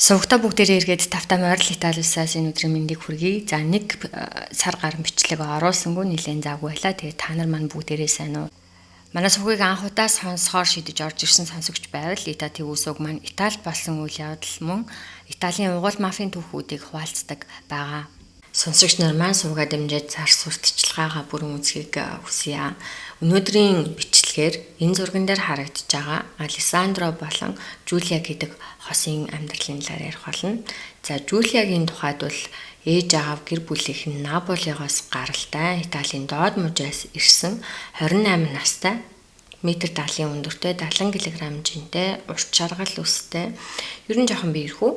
Сувагта бүгдээрээ эргээд тавтай морил Итали улсаас энэ өдрийн мэндийг хүргэе. За нэг сар гарan бичлэг оруулсангүй нэлээд заагүй байлаа. Тэгээд та нар маань бүгдээрээ сайн уу? Манай сувгийг анх удаа сонсохоор шийдэж орж ирсэн сонсогч байвал Ита ТV сувг маань Италид болсон үйл явдал мөн Италийн угуул мафийн түүхүүдийг хуваалцдаг байгаа. Сонсогч нар маань сувгаа дэмжиж зар сурталчилгаагаа бүрэн үзхийг хүсье. Өнөөдрийн бичлэгээр энэ зурган дээр харагдаж байгаа Алессандро болон Жулия гэдэг хосын амьдралын талаар ярих болно. За, Жулиягийн тухайд бол ээж аав гэр бүлийнх нь Наполигоос гаралтай, Италийн доод мужаас ирсэн 28 настай, метр 70 өндөртэй, 70 кг жинтэй, урт шаргал өстэй. Ер нь жоохон биерхүү.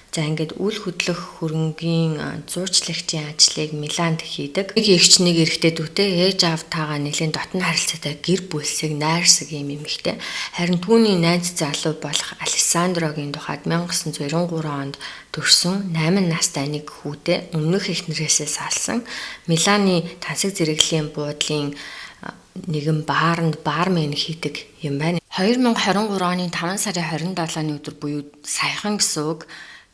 За, ингээд үл хөдлөх хөрөнгийн зуучлагчийн ажлыг Миланд хийдэг. Нэг эгч, нэг эрэгтэй дүүтэй, ээж аавтайгаа нэлээд дотно харилцаатай гэр бүлсэг, найрсаг юм эмэгтэй. Харин түүний найз залуу болох Алессандрогийн тухайд 1993 онд төрсөн, 8 настай нэг хүүтэй, өмнөх эхнэрээсээ салсан, Миланы тансаг зэрэглэлийн буудлын нэгэн бааранд бармен хийдэг юм байна. 2023 оны 5 сарын 27-ны өдөр буюу саяхан гэсэн үг,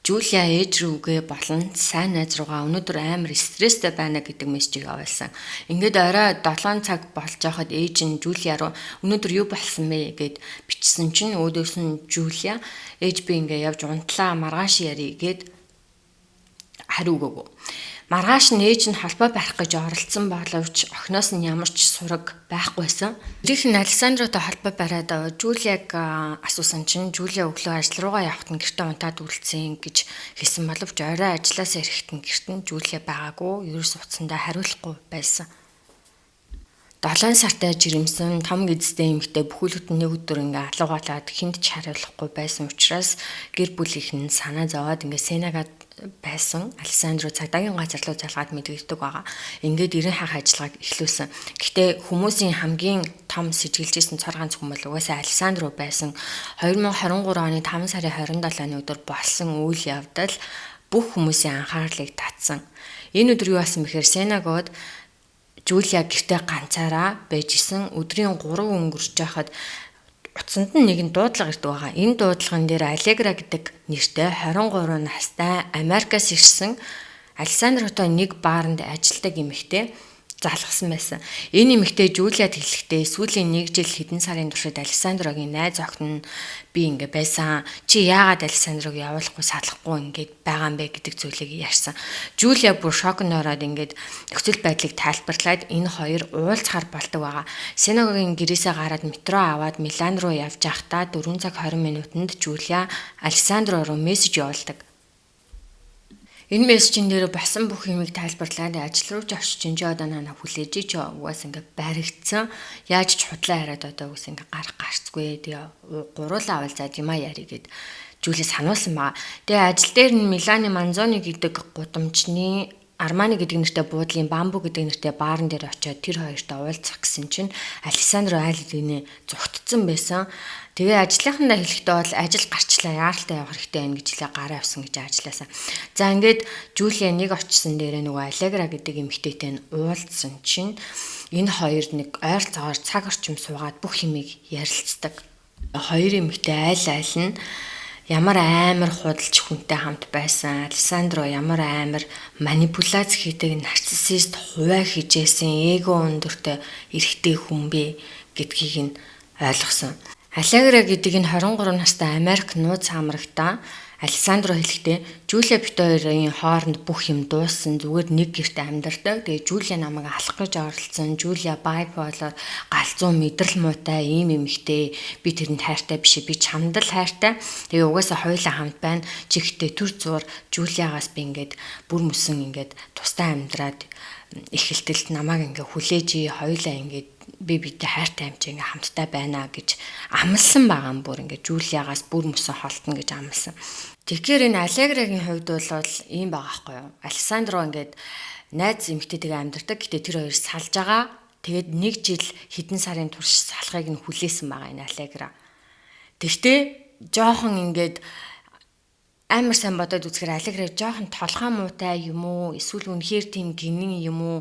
Жулия ээж рүүгээ болон сайн найз руугаа өнөөдөр амар стресстэй байна гэдэг мессежийг явуулсан. Ингээд орой 7 цаг болж байхад ээж нь Жулия руу өнөөдөр юу болсон бэ гэд бичсэн чинь өөдөөс нь Жулия "Ээж, би ингээ явж унтлаа, маргааш ярий" гэд хариу өгөөгүй. Маргааш нь ээж нь холбоо барих гэж оролдсон боловч охиноос нь ямар ч сураг байхгүйсэн. Өдрийнх нь Александротой холбоо бариад Жулияг асуусан чинь Жулия өглөө ажил руугаа явахад нь гэртээ унтаад үлдсэн гэж хэлсэн боловч орой ажилласаа ирэхэд нь гэрт нь Жулия байгаагүй, ерөөс утсандаа хариулахгүй байсан. 7 сартай жирэмсэн, том гэдэстэй эмэгтэй бүхэл бүтэн нэг өдөр ингээ алга болоод хүнд ч хариулахгүй байсан учраас гэр бүлийнх нь санаа зовоод ингээ Сенага байсан. Александро цагдаагийн газар руу залгаад мэдэгддэг байгаа. Ингээд 90 хах ажиллагааг эхлүүлсэн. Гэхдээ хүмүүсийн хамгийн том сэжиглэжсэн цор ганц хүн бол угаасаа Александро байсан. 2023 оны 5 сарын 27-ны өдөр болсон үйл явдал бүх хүмүүсийн анхаарлыг татсан. Энэ өдөр юу болсон бэхээр Сенагод Жулия гэртээ ганцаараа байж исэн. Өдрийн 3 өнгөрч байхад утсанд нь нэгэн дуудлага ирдэг байгаа. Энэ дуудлаган дээр Алегра гэдэг нэртэй 23 настай, Америкаас ирсэн, Александротой нэг бааранд ажилладаг эмэгтэй залгасан байсан. Энэ эмэгтэй Жулиад хэлэхдээ сүүлийн нэг жил хэдэн сарын туршид Александрогийн найз охин нь би ингээ байсан. Чи яагаад Александрог явуулахгүй, салахгүй ингээд байгаа юм бэ гэдэг зүйлийг ярьсан. Жулия бүр шоконд ороод ингээд нөхцөл байдлыг тайлбарлаад энэ хоёр уулзахаар болдог байгаа. Синагогийн гэрээсээ гараад метро аваад Милан руу явж байхдаа 4 цаг 20 минутанд Жулия Александро руу мессеж явуулдаг. Энэ мессежин дээр басан бүх юмыг тайлбарлаад, ажил руу ч очиж чи одоо нана хүлээж чи угаас ингээ баригдсан. Яаж ч худлаа яриад одоо угаас ингээ гарах гарцгүй. Тэгээ гуруулаа уулзаад юмаа яри гэд Жулия сануулсан баа. Тэгээ ажил дээр нь Миланы Манзони гэдэг гудамжны Армани гэдэг нэртэй буудлын Бамбу гэдэг нэртэй баарн дээр очиод тэр хоёртой уулзах гэсэн чинь Александро айл хэдийнэ зугтцсан байсан. Тэгээ ажлынхандаа хэлэхдээ бол ажил гарчлаа, яаралтай явах хэрэгтэй байна гэж хэлээ, гараа явсан гэж ажилласаа. За, ингээд Жулия нэг очсон дээрээ нөгөө Алегра гэдэг эмэгтэйтэй нь уулзсан чинь энэ хоёр нэг ойролцоогоор цаг орчим суугаад бүх юмыг ярилцдаг. Хоёр эмэгтэй айл айл нь ямар амар худалч хүнтэй хамт байсан, Александро ямар амар манипуляц хийдэг нарциссист, хувиа хижээсэн, эго өндөртэй эрэгтэй хүн бэ гэдгийг нь ойлгосон. Алегра гэдэг энэ 23 настай Америк нууц хамрагтаа Александро хэлэхдээ Жулия бид хоёрын хооронд бүх юм дууссан, зүгээр нэг гэрте амьдардаг. Тэгээ Жулия намайг алах гэж оролдсон. Жулия bipolar, галзуу, мэдрэл муутай ийм эмэгтэй. Би тэрэнд хайртай биш, би чамд л хайртай. Тэгээ угаасаа хоёулаа хамт байна. Чи гэхдээ түр зуур Жулиагаас би ингээд бүр мөсөн ингээд тусдаа амьдраад эхэлтэл намайг ингээ хүлээж, хоёулаа ингээд би бидтэй хайртай юм чи ингээ хамтдаа байна гэж амласан байгаа юм, бүр ингээ Жулиагаас бүр мөсөн холтно гэж амласан. Тэгэхээр энэ Алеграгийн хувьд бол ийм байгаа байхгүй юу? Александро ингээд найз эмэгтэйтэйгээ амьдардаг. Гэтэ тэр хоёр салж байгаа. Тэгээд нэг жил хэдэн сарын турш салахыг нь хүлээсэн байгаа энэ Алегра. Тэгтээ жоохон ингээд Амар сайн бодоод үзэхээр Алегра жоохон толгой муутай юм уу? Эсвэл үнэхээр тийм гинэн юм уу?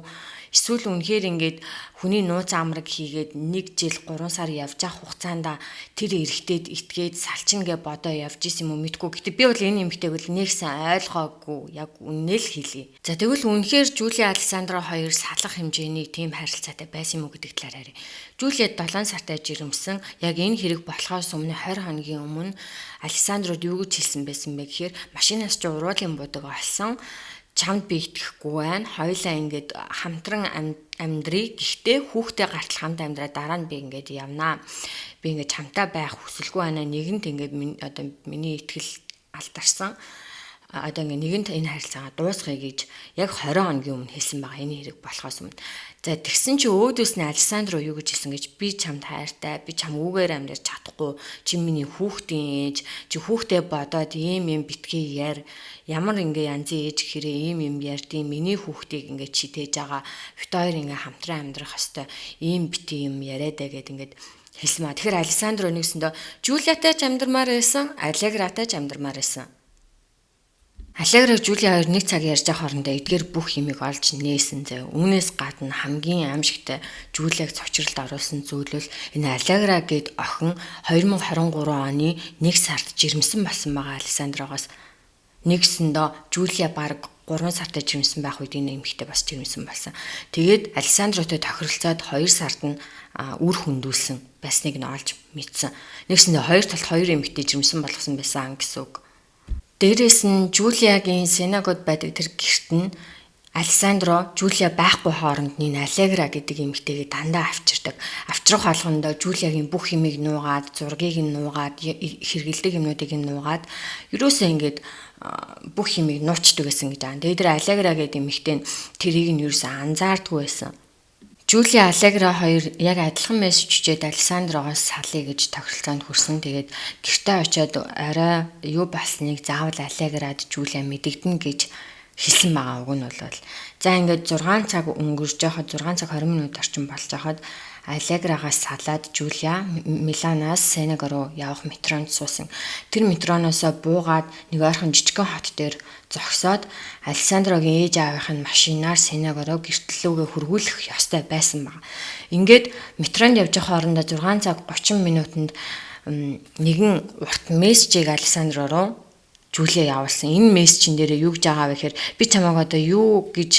Эсвэл үнэхээр ингээд хүний нууц амраг хийгээд 1 жил 3 сар явж явах хугацаанд тэр эрэгтэйд итгээд салчин гэ бодоо явж исэн юм уу мэдгүй. Гэтэ би бол энэ эмэгтэйг бол нэг сайн ойлгоогүй. Яг үннээ л хэлье. За тэгвэл үнэхээр Жули Александро хоёр салах хэмжээний тийм харилцаатай байсан юм уу гэдэг талаар яриа. Жулия 7 сартай жирэмсэн. Яг энэ хэрэг болохоос өмнө 20 хоногийн өмнө Александрод юу гэж хэлсэн байсан бэ гэхээр машинаас чи уруулын будаг олсон, чамд би итгэхгүй байна. Хоёлаа ингээд хамтран амьдрий. Гэхдээ хүүхдээ гартал хамт амьдраа дараа нь би ингээд явнаа. Би ингээд чамтай байх хүсэлгүй байна. Нэгэнт ингээд одоо миний итгэл алдарсан. Одоо ингээ нэгэнт энэ харилцаагаа дуусгая гэж яг 20 хоногийн өмнө хэлсэн байгаа, энэ хэрэг болохоос өмнө. За тэгсэн чи өөдөөс нь Александро юу гэж хэлсэн гэж, би чамд хайртай, би чам үүгээр амьдарч чадахгүй, чи миний хүүхдийн ээж, чи хүүхдээ бодоод ийм юм битгий яар, ямар ингээ янзын ээж гэхэрээ ийм юм ярьдیں۔ Миний хүүхдийг ингээ чи тээж байгаа, бит хоёр ингээ хамтран амьдрах хэвээр ийм бити юм яриад аа гэд ингээд хэлсэн маа. Тэгэхээр Александро нэгсэндээ Жулиатай ч амьдрмаар байсан, Алегратай ч амьдрмаар байсан. Алегра Жули хоёр нэг цаг ярьж байгаа хоорондоо эдгээр бүх юмыг олж нээсэн заяа. Үүнээс гадна хамгийн аимшигтай Жулиаг цочролд оруулсан зүйл бол энэ Алегра гэд охин 2023 оны 1 сард жирэмсэн болсон байгаа Александрогоос. Нэгсэндээ Жулиа бараг 3 сартай жирэмсэн байх үед энэ эмэгтэй бас жирэмсэн болсон. Тэгээд Александротой тохиролцоод 2 сард нь үр хөндүүлсэн байсныг нь олж мэдсэн. Нэгсэндээ хоёр талд хоёр эмэгтэй жирэмсэн болгосон байсан гэсэн үг. Дээрээс нь Жулиагийн Сенагод байдаг тэр гэрт нь Александро Жулиа байхгүй хооронд нь Алегра гэдэг эмэгтэйг дандаа авчирдаг. Авчрах болгондоо Жулиагийн бүх юмыг нуугаад, зургийг нь нуугаад, хэрэгэлдэг юмнуудыг нь нуугаад, ерөөсөө ингээд бүх юмыг нуучдаг гэсэн гэж байгаа. Тэгээд тэр Алегра гэдэг эмэгтэй нь тэрийг нь ерөөсөө анзаардгүй байсан. Жули Алегра хоёр яг адилхан мессеж чичээд Александрогоос салъя гэж тохиролцоонд хүрсэн. Тэгээд гэртээ очиод орой юу болсныг заавал Алеград Жулиа мэдэгдэнэ гэж хэлсэн байгаа уг нь бол. За ингээд 6 цаг өнгөрч байхад 6 цаг 20 минут орчим болж байхад Алеграгаас салаад Жулиа Миланаас Сенего руу явах метронд суусан. Тэр метроноосоо буугаад нэг ойрхон жижигхэн хот дээр зогсоод Александрогийн ээж аавынх нь машинаар Сенего руу гэртлүүгээ хөргүүлэх ёстой байсан баг. Ингээд метронд явж байгаа хоорондоо 6 цаг 30 минутанд нэгэн урт мессежийг Александро руу Жулиа явуулсан. Энэ мессежин дээрээ юу гэж байгаа вэ гэхээр би чамайг одоо юу гэж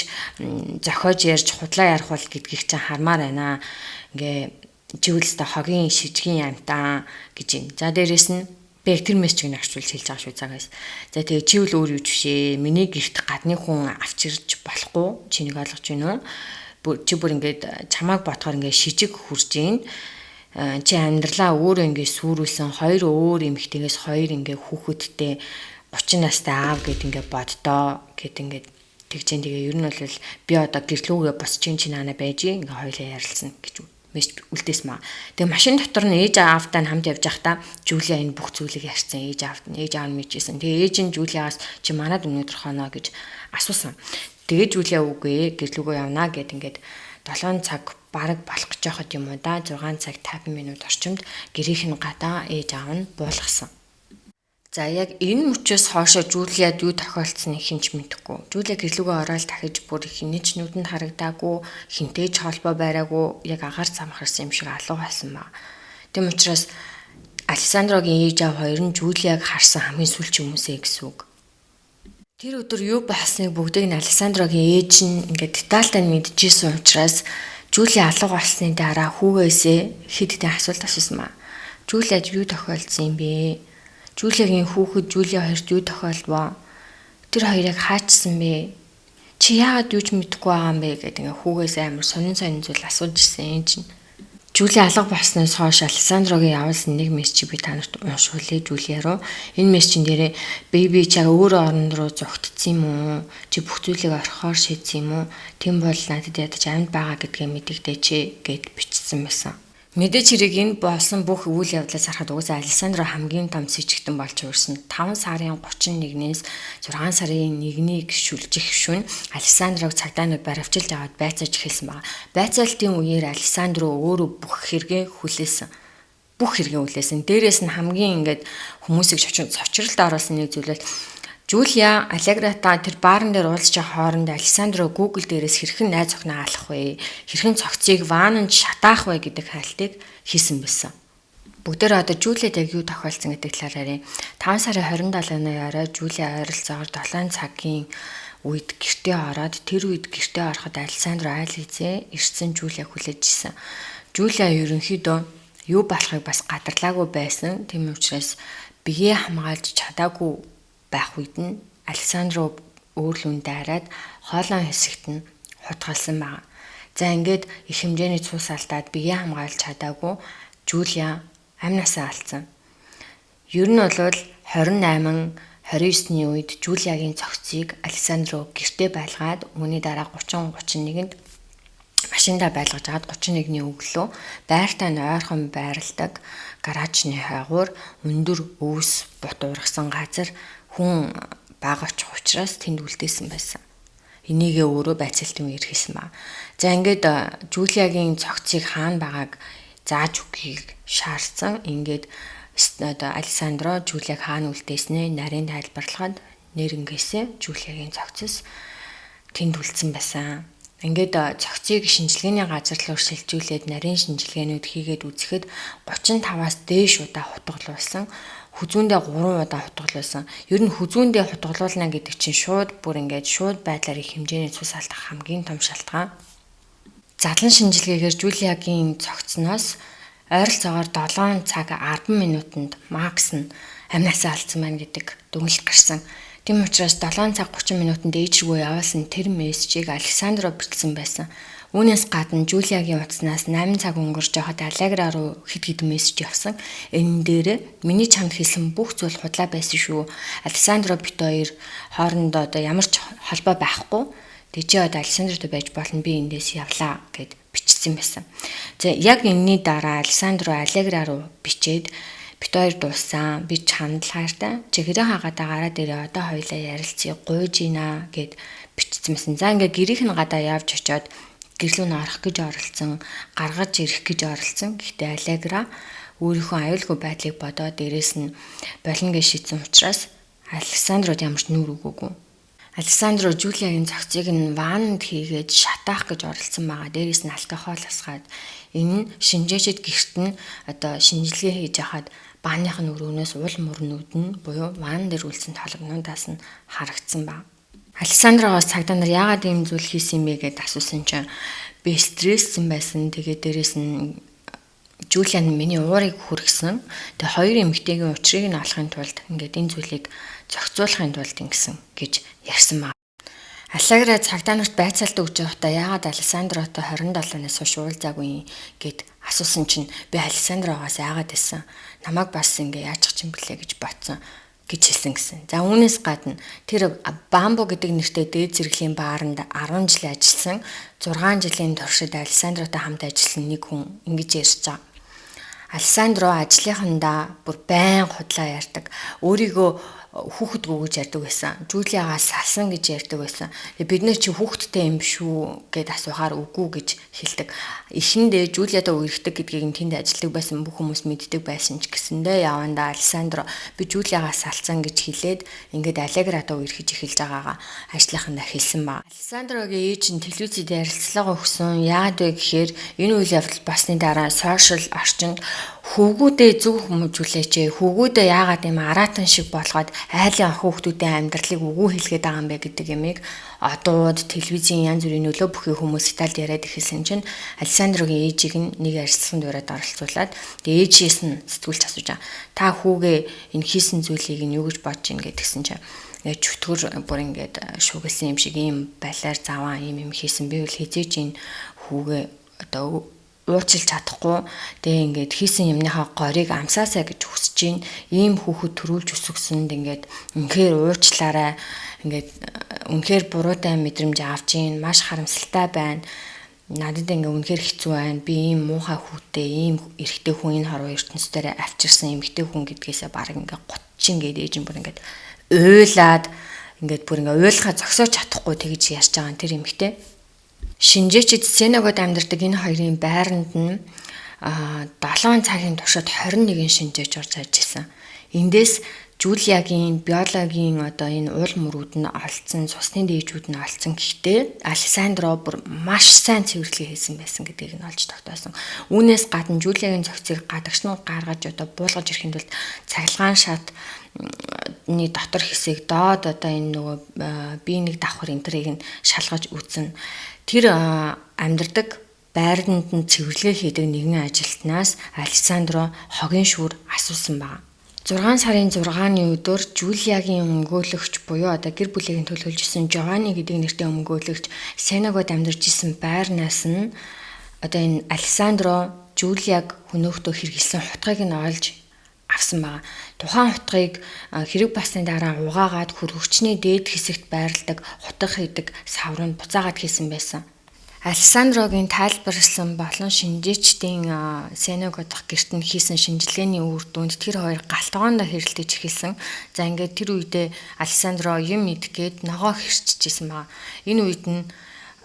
зохиож ярьж худлаа ярих бол гэдгийг чинь хармаар байна. Ингээ чиглэлтэй хогийн шижгийн амтаа гэж юм. За дээрээс нь би яг тэр мессежийг орчуулж хэлж байгаа шүү цагаас. За тэгээ чивэл өөр юу ч бишээ. Миний гэрт гадны хүн авчирч болохгүй. Чи нэг ойлгож байна уу? Чи бүр ингээд чамааг бодохоор ингээд шижиг хурж гин. Чи амьдралаа өөрөө ингээд сүрүүлсэн хоёр өөр эмэгтэйгээс хоёр ингээд хүүхэдтэй 30 настай аав гэд ингээд боддоо гэд ингээд тэгж чинь. Тэгээ ер нь бол би одоо гэрлүүгээ босч чинь чи наана байж ингээ хоёлаа ярилцсан гэж мессеж үлдээсэн маа. Тэгээ машин дотор нь ээж аавтай нь хамт явж байхдаа Жулиа энэ бүх зүйлийг ярьсан. Ээж аавд нь ээж аав нь мэдчихсэн. Тэгээ ээж нь Жулиагаас чи манад өнөөдөр хоноо гэж асуусан. Тэгээ Жулиа үгүй гэрлүүгөө явна гэд ингээд 7 цаг бараг болох гэж байхад юм уу да 6 цаг 50 минут орчимд гэрийнх нь гадаа ээж аав нь буулгасан. За яг энэ мөчөөс хоошо Жулиад юу тохиолдсныг хэн ч мэдэхгүй. Жулиа гэрлүүгээ ороод дахиж бүр хинэж нүдэнд харагдаагүй, хинтэй ч холбоо бариагүй, яг агаар замхарсан юм шиг алга болсон баг. Тэм учраас Александрогийн ээж аав хоёр нь Жулиаг харсан хамгийн сүүлчийн хүмүүсээ гэсэн үг. Тэр өдөр юу болсныг бүгдийг нь Александрогийн ээж нь ингээд детальтай мэдчихсэн учраас Жулиа алга болсны дараа хүүгээсээ хэд хэдэн асуулт асуусан маа. Жулиад юу тохиолдсон юм бэ? Жулиагийн хүүхэд Жулиа хоёрт юу тохиолдвоо? Тэр хоёрыг хаачсан бэ? Чи яагаад юу ч мэдэхгүй байгаа юм бэ гэдэг ингээ хүүгээс амар сонин сонин зүйл асууж ирсэн ээж нь. Жулиа алга болсноос хойш Александрогийн явуулсан нэг мессежийг би та нарт уншуулъя Жулиа руу. Энэ мессежин дээрээ бэби чаг өөрөө орон руу зугтцсан юм уу? Чи бүх зүйлийг орхихоор шийдсэн юм уу? Тийм бол надад ядаж амьд байгаа гэдгээ мэдэгдээч гэд бичсэн байсан. Мэдээч хэрэг энэ болсон бүх үйл явдлаас харахад угаасаа Александро хамгийн том сэжигтэн болж хувирсан. 5 сарын 31-ээс 6 сарын 1-нийг шүлжих шөнө Александрог цагдаа нар баривчилж аваад байцааж эхэлсэн байна. Байцаалтын үеэр Александро өөрөө бүх хэрэгээ хүлээсэн. Бүх хэрэгээ хүлээсэн. Дээрээс нь хамгийн ингээд хүмүүсийг цочролд оруулсан нэг зүйл бол Жулия Алеграта тэр баарн дээр уулзж байгаа хооронд Александро Google дээрээс хэрхэн найз охиноо алах вэ? Хэрхэн цогцыг вананд шатаах вэ гэдэг хайлтыг хийсэн байсан. Бүгдээр одоо Жулиад яг юу тохиолдсон гэдэг талаар ярив. 5 сарын 27-ны орой Жулия ойролцоогоор 7 цагийн үед гэртээ ороод тэр үед гэртээ ороход Александро айл хэзээ ирсэн Жулия хүлээж исэн. Жулия ерөнхийдөө юу болохыг бас гадарлаагүй байсан. Тийм учраас биеэ хамгаалж чадаагүй байх үед нь Александро өөрлөн дайраад хоолойн хэсэгт нь хутгалсан байна. За ингээд их хэмжээний цус алдаад биеэ хамгаалж чадаагүй Жулия амь насаа алдсан. Ер нь бол 28 29-ний үед Жулиягийн цогцыг Александро гэртээ байлгаад үүний дараа 30 31-нд машиндаа байлгаж агаад 31-ний өглөө байртай нь ойрхон байрладаг гаражны хойгуур өндөр өвс бут ургасан газар хүн бага очих учраас тэнд үлдээсэн байсан. Энийгээ өөрөө байцаалтын үеэр хийсэн ба. За ингээд Жулиягийн цогцыг хаана байгааг зааж өгөхийг шаардсан. Ингээд одоо Александро Жулияг хаана үлдээснээ нарийн тайлбарлахад нэрнгээсээ Жулиягийн цогцос тэнд үлдсэн байсан. Ингээд цогцыг шинжилгээний газар руу шилжүүлээд нарийн шинжилгээнүүд хийгээд үзэхэд 35-аас дээш удаа хутгалуулсан. Хүзүүндээ 3 удаа хутгалуулсан. Ер нь хүзүүндээ хутгалуулна гэдэг чинь шууд бүр ингээд шууд байдлаар их хэмжээний цус алдах хамгийн том шалтгаан. Задлан шинжилгээгээр Жулиягийн цогцсноос ойролцоогоор 7 цаг 10 минутанд Макс нь амнасаа алдсан байна гэдэг дүгнэлт гарсан. Тийм учраас 7 цаг 30 минутанд ээж рүү явуулсан тэр мессежийг Александро бичсэн байсан. Үүнээс гадна Жулиягийн утаснаас 8 цаг өнгөрч байхад Алегра руу хэд хэдэн мессеж явсан. Энэ дээр миний чамд хэлсэн бүх зүйл худлаа байсан шүү. Александро бит хоёр хоорондоо одоо ямар ч холбоо байхгүй. Тэг чи одоо Александротой байж болно, би эндээс явлаа гэд бичсэн байсан. За яг энэний дараа Александро Алегра руу бичээд бит хоёр дууссан. Би чамд л хайртай. Чи гэрээ гадаа гараад ирээ. Одоо хоёлаа ярилцъя. Гуйж ийна гэд бичсэн байсан. За ингээ гэрийнх нь гадаа явж очиод гэрлүү нь орох гэж оролцсон, гаргаж ирэх гэж оролцсон. Гэхдээ Алегра өөрийнхөө аюулгүй байдлыг бодоод дээрэс нь болно гэж шийдсэн учраас Александрод ямар ч нүр өгөөгүй. Александро Жулиягийн цогцыг нь ваннд хийгээд шатаах гэж оролцсон байгаа. Дээрээс нь алкогол асгаад энэ нь шинжээчд гэрт нь одоо шинжилгээ хийж яхад бааных нь өрөөнөөс уул мөрнүүд нь буюу ван дээр үлдсэн толгонуудаас нь харагдсан ба. Александрогоос цагдаа нар яагаад ийм зүйл хийсэн юм бэ гэдээ асуусан чинь би стресссэн байсан. Тэгээд дээрээс нь Жулиан миний уурыг хүргэсэн. Тэгээ хоёр эмэгтэйгийн учрыг нь олохын тулд ингээд энэ зүйлийг зохицуулахын тулд ингэсэн гэж ярьсан ба. Алегра цагдаа нарт байцаалт өгж байхдаа яагаад Александротой 27-наас хойш уулзаагүй юм гэд асуусан чинь би Александрогоос яагаад байсан? Намайг бас ингээ яачих юм блэ гэж бодсон гэж хэлсэн гэсэн. За үүнээс гадна тэр Бамбу гэдэг нэртэй дээд зэрэглэлийн бааранд 10 жил ажилласан, 6 жилийн туршид Александротой хамт ажилласан нэг хүн ингэж ярьж байгаа. Александро ажлынхандаа бүр байн худлаа ярьдаг. Өөрийгөө хүүхэдгүй гэж ярьдаг байсан. Жулиагаас салсан гэж ярьдаг байсан. Тэгээ бид нэр чи хүүхэдтэй юм шүү гэд асуухаар үгүй гэж хэлдэг. Эхэндээ Жулиадаа үерхдэг гэдгийг нь тэнд ажилладаг байсан бүх хүмүүс мэддэг байсан ч гэсэндээ явандаа Александро би Жулиагаас салсан гэж хэлээд ингээд Алеградаа үерхэж эхэлж байгаагаа ажлынхандаа хэлсэн ба. Александрогийн ээж нь телевизэд ярилцлага өгсөн. Яагаад вэ гэхээр энэ үйл явдал болсны дараа сошиал орчинд хөвгүүдээ зөв хүмүүжүүлээч ээ. Хөвгүүдээ яагаад ийм араатан шиг болгоод айлын хүүхдүүдийн амьдралыг үгүй хэлгээд байгаа юм бэ гэдэг ямыг одууд телевизийн янз бүрийн нөлөө бүхий хүмүүс Италид яриад эхэлсэн чинь Александрогийн ээжийг нь нэг ярилцлаганд ураад оролцуулаад тэгээ ээжээс нь сэтгүүлч асууж байгаа. Та хүүгээ энэ хийсэн зүйлийг нь юу гэж бодож ийн гэдгсэн чинь ингээд чөтгөр бүр ингээд шүгэлсэн юм шиг ийм балиар заваа ийм юм хийсэн. Би бол хизээж энэ хүүгээ одоо уучлж чадахгүй. Тэгээ ингээд хийсэн юмныхаа горыг амсаасаа гэж хүсэж чинь ийм хүүхэд төрүүлж өсгсөнд ингээд үнэхээр уучлаарай. Ингээд үнэхээр буруутай мэдрэмж авч ийн маш харамсалтай байна. Надад ингээ үнэхээр хэцүү байна. Би ийм муухай хүүтэй, ийм эрэгтэй хүн энэ хорвоо ертөнцийн авчирсан эмэгтэй хүн гэдгээсээ баг ингээ гутчин гээд ээж нь бүр ингээд уйлаад ингээд бүр ингээ уйлахаа зогсоож чадахгүй тэгж ярьж байгаа тэр эмэгтэй. Шинжээчид Сеногод амьдардаг энэ хоёрын байранд нь 7 цагийн туршид 21 шинжээч орж ажилласан. Эндээс Жулиагийн биологийн одоо энэ уул мөрүүд нь олцсон, цусны дээжүүд нь олцсон. Гэхдээ Алессандро бүр маш сайн цэвэрлэгээ хийсэн байсан гэдгийг нь олж тогтоосон. Үүнээс гадна Жулиагийн цогцыг гадагш нь гаргаж одоо буулгаж ирэхэд бол цахилгаан шатны дотор хэсэг доод одоо энэ нөгөө бие нэг давхар энтрийг нь шалгаж үзэн тэр амьдардаг байранд нь цэвэрлэгээ хийдэг нэгэн ажилтнаас Алессандро хогийн шүүр асуусан байна. 6 сарын 6-ны өдөр Жулиагийн өмгөөлөгч буюу одоо гэр бүлийг нь төлөөлж исэн Жовани гэдэг нэртэй өмгөөлөгч Сенагод амьдарч исэн байрнаас нь одоо энэ Алессандро Жулиаг хөнөөхтөө хэрэгэлсэн хутгийг нь олж авсан байгаа. Тухайн хутгийг хэрэг басны дараа угаагаад хөргөгчний дээд хэсэгт байрладаг хутга хийдэг савранд буцаагаад хийсэн байсан. Алессандрогийн тайлбарласан болон шинжээчдийн Сенего дахь гэрт нь хийсэн шинжилгээний үр дүнд тэр хоёр галтгоондоо хэрэлдэж эхэлсэн. За ингээд тэр үедээ Алессандро юм идэх гээд ногоо хэрччихсэн байгаа. Энэ үед нь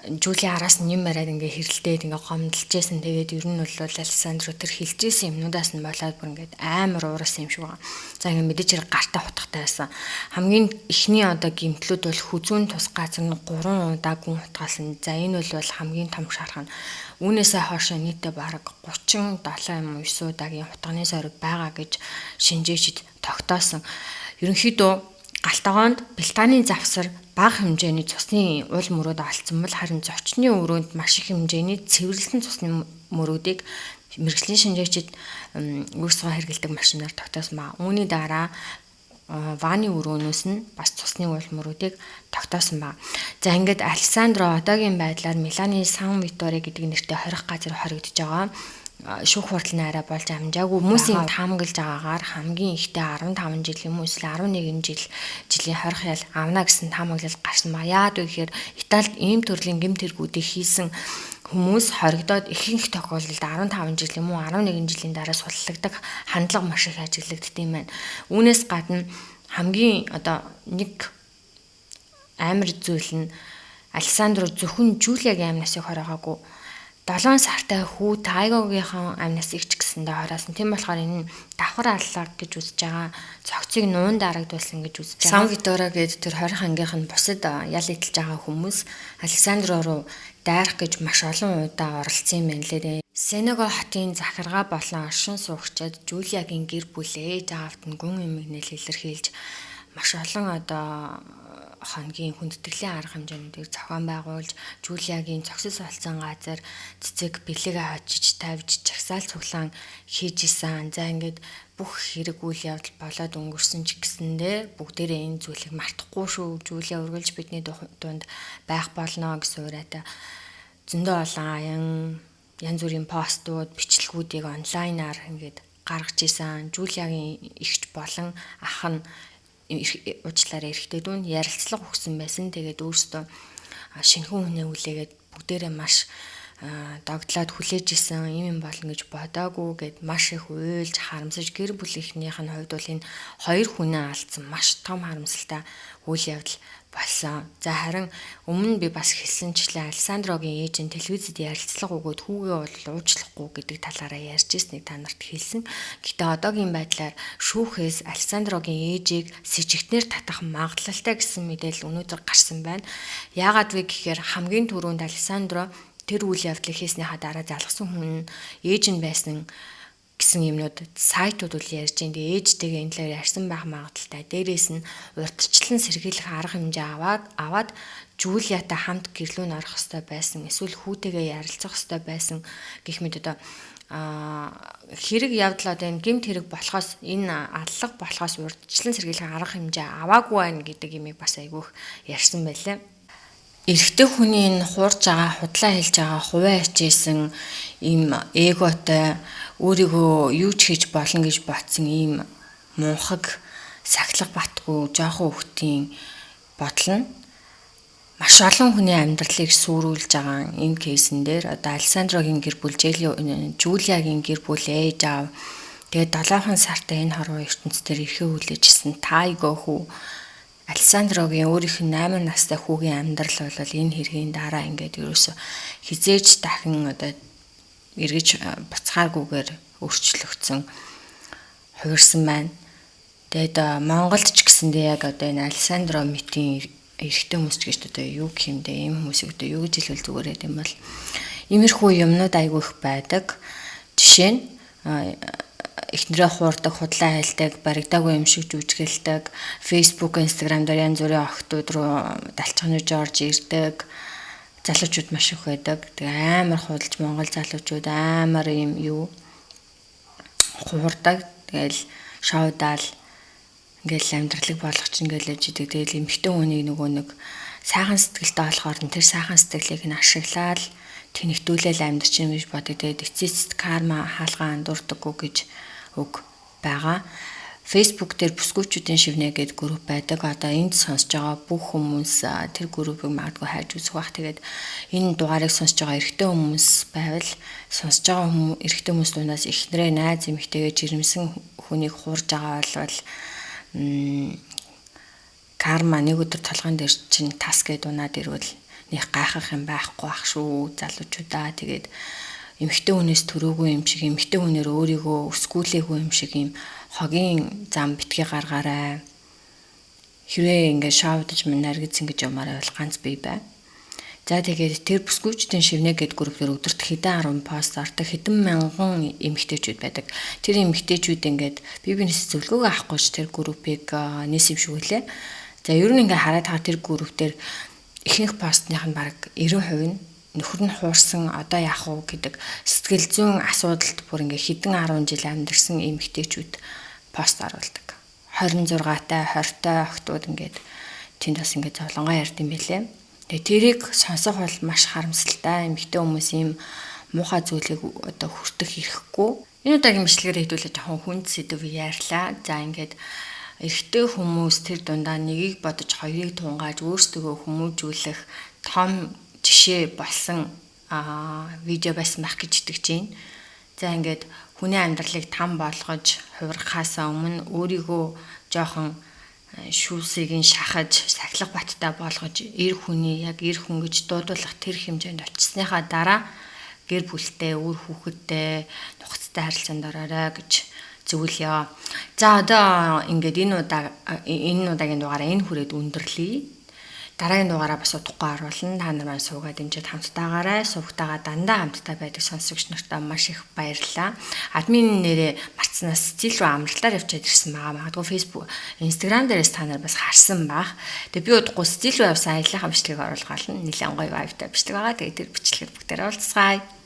Жули араас нь юм яриад ингээ хэрэлдээд ингээ гомдолж байсан. Тэгээд ер нь бол Алессандро тэр хэлжсэн юмнуудаас нь болоод бүр ингээд амар уурсан юм шиг байгаа. За ингээ мэдээж хэрэг гартаа хутгатай байсан. Хамгийн эхний одоо гэмтлүүд бол хүзүүн тус газар нь 3 удаа гүн хутгаалсан. За энэ бол хамгийн том шарх нь. Үүнээсээ хойш нийтдээ бараг 37 юм уу 9 удаагийн хутганы сорив байгаа гэж шинжээчд тогтоосон. Ерөнхийдөө галтгоонд бэлтааны завсар бага хэмжээний цусны уул мөрөөд олцсон бол харин зочны өрөөнд маш их хэмжээний цэвэрлсэн цусны мөрөөдийг мэргэжлийн шинжээчид өөрсгөө хэрэглэдэг машинаар тогтоосон ба. Үүний дараа ваны өрөөнөөс нь бас цусны уул мөрүүдийг тогтоосон ба. За ингээд Алессандро одоогийн байдлаар Миланы Сан Виторе гэдэг нэртэй хорих газар хоригдож байгаа. Шүүх хурал нь арай болж амжаагүй. Хүмүүсийн таамаглаж байгаагаар хамгийн ихтэй 15 жил юм уу эсвэл 11 жилийн хорих ял авна гэсэн таамаглал гарсан ба. Яагаад вэ гэхээр Италид ийм төрлийн гэмт хэрэгүүдийг хийсэн хүмүүс хоригдоод ихэнх тохиолдолд 15 жил юм уу 11 жилийн дараа суллагдах хандлага маш их ажиглагддаг юм байна. Үүнээс гадна хамгийн одоо нэг амар зүйл нь Алессандро зөвхөн Жулиагийн амь насыг хоригоогүй. 7 сартай хүү Тайгогийнхан амь насыг ч гэсэндээ хоросон. Тийм болохоор энэ нь давхар аллаа гэж үзэж байгаа. Цогцыг нуун дарагдуулсан гэж үзэж байгаа. Сан Виторо гээд тэр 20 ангийнх нь бусад ял идэлж байгаа хүмүүс Алессандро руу дайрах гэж маш олон удаа оролцсон юм байна лээ. Сенего хотын захиргаа болон оршин суугчид Жулиагийн гэр бүл ээж аавд нь гүн эмгэнэл илэрхийлж маш олон одоо хоногийн хүндэтгэлийн арга хэмжээнүүдийг зохион байгуулж Жулиагийн цогцос олцсон газар цэцэг бэлэг очиж тавьж жагсаал цуглаан хийж исэн. За ингээд бүх хэрэг үйл явдал болоод өнгөрсөн ч гэсэндээ бүгдээрээ энэ зүйлийг мартахгүй шүү. Жулиа үргэлж бидний дунд байх болно гэсэн уриатай зөндөө олон аян янз бүрийн постууд, бичлэгүүдийг онлайнаар ингээд гаргаж исэн. Жулиагийн эгч болон ах нь уучлаарай эрэгтэй дүү нь ярилцлага өгсөн байсан. Тэгээд өөрсдөө шинэхэн хүнээ хүлээгээд бүгдээрээ маш догдлоод хүлээж исэн юм болно гэж бодоагүй гэд маш их уйлж харамсаж гэр бүлийнхнийх нь хувьд бол энэ хоёр хүнээ алдсан маш том харамсалтай үйл явдал болсон. За харин өмнө би бас хэлсэнчлэн Алессандрогийн ээж нь телевизэд ярилцлага өгөөд хүүгээ бол уучлахгүй гэдэг талаараа ярьж ирснийг та нарт хэлсэн. Гэхдээ одоогийн байдлаар шүүхээс Алессандрогийн ээжийг сэжигтнэр татах магадлалтай гэсэн мэдээлэл өнөөдөр гарсан байна. Яагаад вэ гэхээр хамгийн түрүүнд Алессандро тэр үйл явдлыг хийснийхаа дараа залгасан хүн нь ээж нь байсан гэсэн юмнууд сайтууд үл ярьж байна. Тэгээ ээжтэйгээ энэ талаар ярьсан байх магадлалтай. Дээрээс нь урдчлан сэргийлэх арга хэмжээ аваад Жулиатай хамт гэрлүүн орох ёстой байсан. Эсвэл хүүтэйгээ ярилцах ёстой байсан гэх мэт одоо хэрэг явдал одоо энэ гэмт хэрэг болохоос энэ аллага болохоос урдчлан сэргийлэх арга хэмжээ аваагүй байна гэдэг юмыг бас айгүйх ярьсан байлаа. Эрэгтэй хүний энэ хуурж байгаа, худлаа хэлж байгаа, хувиа хичээсэн ийм эготой өөрийгөө юу ч хийж болно гэж бодсон ийм мунхаг сахилга батгүй жоохон хүүхдийн бодол нь маш олон хүний амьдралыг сүрүүлж байгаа энэ кейсэн дээр одоо Алессандрогийн гэр бүл, Жулиагийн гэр бүл, ээж аав тэгээд 7 сартай энэ хорвоо ертөнцийн эрхээ хүлээжсэн Тайго хүү Алессандрогийн өөрийнх нь 8 настай хүүгийн амьдрал бол энэ хэргийн дараа ингээд ерөөсө хизээж дахин одоо эргэж буцахааргүйгээр өөрчлөгдсөн, хувирсан байна. Тэгээд Монголд ч гэсэндээ яг одоо энэ Алессандро Митийн эрэгтэй хүмүүс ч гэж одоо юу гэх юм бэ? Ийм хүмүүсийг одоо юу гэж хэлвэл зүгээр байд юм бол иймэрхүү юмнууд айгүй их байдаг. Жишээ нь эхнэрээ хуурдаг, худлаа хайлдаг, баригдаагүй юм шиг жүжиглэдэг, Facebook, Instagram дээр янз бүрийн охтууд руу далчханаж орж ирдэг залуучууд маш их байдаг. Тэгээ амар худалж Монгол залуучууд амар юм юу хуурдаг. Тэгээл шоудаал ингээл амьдралыг болгох чинь ингээл яж идэг. Тэгээл эмэгтэй хүнийг нөгөө нэг сайхан сэтгэлтэй болохоор нь тэр сайхан сэтгэлийг нь ашиглаад тэнэгтүүлээл амьдрч юм гэж боддог. Тэгээд эцэст карма хаалгаа андуурдаггүй гэж үг байгаа. Facebook дээр бүсгүүчүүдийн шивнэ гэдэг групп байдаг. Одоо энд сонсож байгаа бүх хүмүүс тэр группийг магадгүй хайж үзэх бах. Тэгээд энэ дугаарыг сонсож байгаа эрэгтэй хүмүүс байвал сонсож байгаа хүмүүс эрэгтэй хүмүүс дундаас эхнэрээ найз эмэгтэйгээ жирэмсэн хүнийг хуурж байгаа бол карма нэг өдөр толгойн дээр чинь тас гэдээ унаад ирвэл нэг гайхах юм байхгүй ах шүү залуучуудаа. Тэгээд эмэгтэй хүнээс төрөөгүй юм шиг эмэгтэй хүнээр өөрийгөө өсгүүлээгүй юм шиг юм хогийн зам битгий гаргаарай. Хэрвээ ингээд шоудаж мань наргиц ингэж ямаар байвал ганц бие бай. За тэгээд тэр бүсгүүчдийн шивнэ гэд групп дээр өдөрт хэдэн 10 пост ордог хэдэн мянган эмэгтэйчүүд байдаг. Тэр эмэгтэйчүүд ингээд бие биенээс зөвлөгөөгөө авахгүй ч тэр группийг нээсэн юм шиг үлээ. За ер нь ингээд хараад байгаа тэр групп дээр ихэнх постных нь бараг 90% нь нөхөр нь хуурсан одоо яах вэ гэдэг сэтгэл зүйн асуудалд бүр ингээ хэдэн 10 жил амьдарсан эмэгтэйчүүд пост оруулдаг. 26-тай 20-тай охтууд ингээд тэнд бас ингээд зовлонгоо ярьд юм билээ. Тэгээ тэрийг сонсох бол маш харамсалтай. Эмэгтэй хүмүүс ийм муухай зүйлийг одоо хүртэх эрхгүй. Энэ удаагийн бичлэгээр хэдүүлээ жоохон хүнд сэдв ярьлаа. За ингээд эрэгтэй хүмүүс тэр дундаа нэгийг бодож хоёрыг тунгааж өөрсдөө хүмүүжүүлэх том жишээ болсон видео байсан байх гэж итгэж байна. За ингээд хүний амьдралыг там болгож хувиргахаасаа өмнө өөрийгөө жоохон шүүсийг нь шахаж, сахилга баттай болгож, эр хүний яг эр хүн гэж дуудуулах тэр хэмжээнд очисныхаа дараа гэр бүлтэй, үр хүүхэдтэй нухацтай харилцаанд ороорой гэж зөвлөё. За одоо ингээд энэ удаагийн дугаараа энэ хүрээд өндөрлөе. Дараагийн дугаараа бас удахгүй оруулна. Та нар маань суугаад дэмжиж хамттайгаарай. Сувгтайгаа дандаа хамттай байдаг сонсогч нартаа маш их баярлалаа. Админ нэрээ марцнаас стил рүү амралтаар явчаад ирсэн байгаа. Магадгүй Facebook, Instagram дээрээс та нар бас харсан бах. Тэгээ би удахгүй стил рүү явсан аяллахаа бичлэгийг оруулах болно. Нэлээд гоё vibe-тай бичлэг байгаа. Тэгээ тэр бичлэгээр бүгдээрээ уулзцгаая.